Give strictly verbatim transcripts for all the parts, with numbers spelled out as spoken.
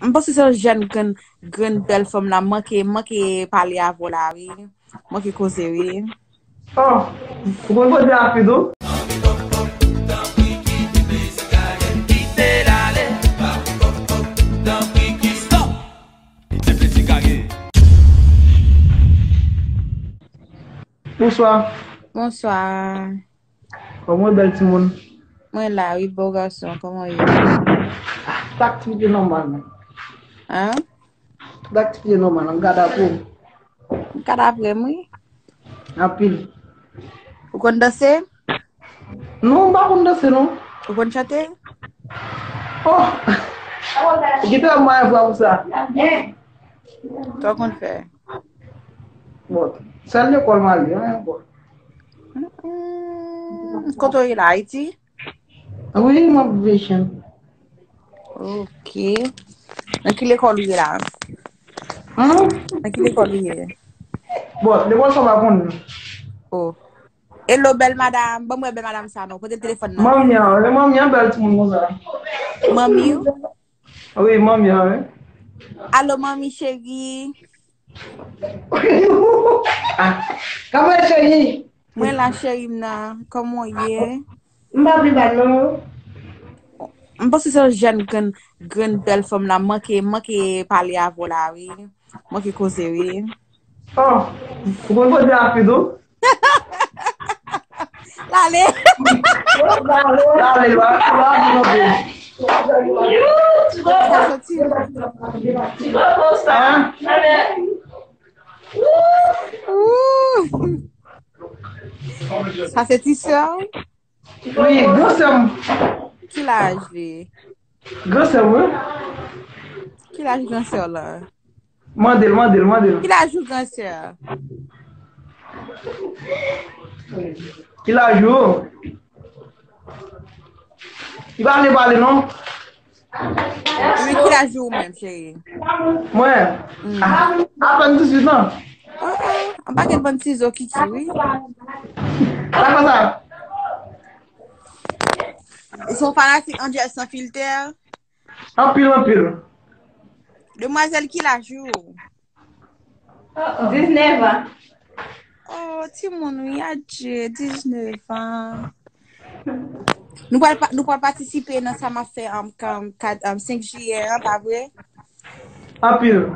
M panse se yon jèn grenn, grenn bèl fanm la, m manke, m manke pale avè w la, wi. M manke koze, wi. Oh, ou konn koze rapid, wi. Bonswa. Bonswa. Kòman w ye, bèl timoun? Mwen la, wi, bo gason, kòman w ye? Tout aktivite nòmal, man. An? Tout aktivite nòmal, m gade apre w. M gade apre m, wi. Anpil. Ou konn danse? Non, m pa konn danse, non. Ou konn chante? Oh! Ou kite m mwen vwa pou sa. Sa w konn fè? Bon, sèl lekòl m ale, anyen ankò. Mm, kote w ye la, Ayiti? Wi, m ap viv Ayiti. Ok. Nan ki lekòl ou ye la? Hmm? Nan ki lekòl ou ye? Bon, lekòl sa w pa konnen. Oh. Hello, bèl madanm. Ban m wè bèl madanm sa non. Pote telefòn nan. Manmi an, e manmi an bèl timoun konsa. Manmi w? Wi, manmi an, wi. Alo, manmi cheri. Ah, kòman cheri? Mwen la, cheri m nan. Kòman w ye? M pa pi mal, non. M panse se yon jèn grenn, grenn bèl fanm la. M manke, m manke pale avè w la, wi. M manke koze, wi. Oh, ou konn koze rapid, wi. L ale. L ale, l ale, l ale, l ale. Sa soti. Hein? Ouh. Sa se ti sè w? Wi, gran sè m. Ki laj li? Gran sè m, wi. Ki laj gran sè w la? Mande l, mande l, mande l. Ki laj ou gran sè? Ki laj ou? Li pa vle pale, non. Wi, ki laj ou menm, cheri? Mwen? Mm. Ah, apèn dizuit an. Oh, oh, an pa gen bann ti zo kiki, wi. Sa konsa? Ou se yon fanatik Angel Sans Filter? Anpil, anpil. Demwazèl, ki laj ou? Diznèf an. Oh, timoun, wi, adje, diznèf an. Nou pral pa-, nou pral patisipe nan sa m ap fè, um, kan-, kat, um, senk jiyè an, pa vre? Anpil.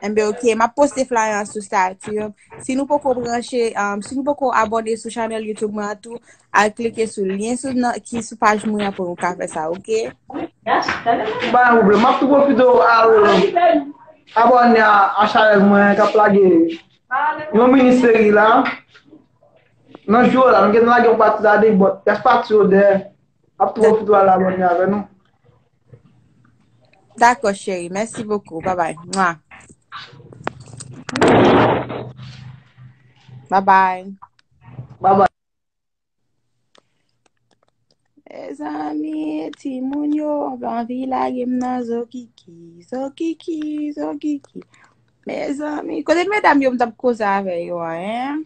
Enben, ok, m ap poste flyer an sou statut an. Si nou poko branche, um, si nou poko abòne sou chanèl YouTube mwen an tou, al klike sou lyen sou nan, ki sou paj mwen an pou nou ka fè sa, ok? Pa gen pwoblèm. M ap tou pwofite al abòne a, a chanèl mwen k ap lage yon mini seri la. Nan jou la, nou gen lage yon pati la de bòt. Rès pati yo dèyè. M ap tou pwofite al abòne avè nou. Dakò, cheri. Mèsi bokou. Babay. Mwa. Babay. Babay. Mezanmi, timoun yo anvi lage m nan zokiki, zokiki, zokiki. Mezanmi, kote medam yo m t ap koze avè yo a, en?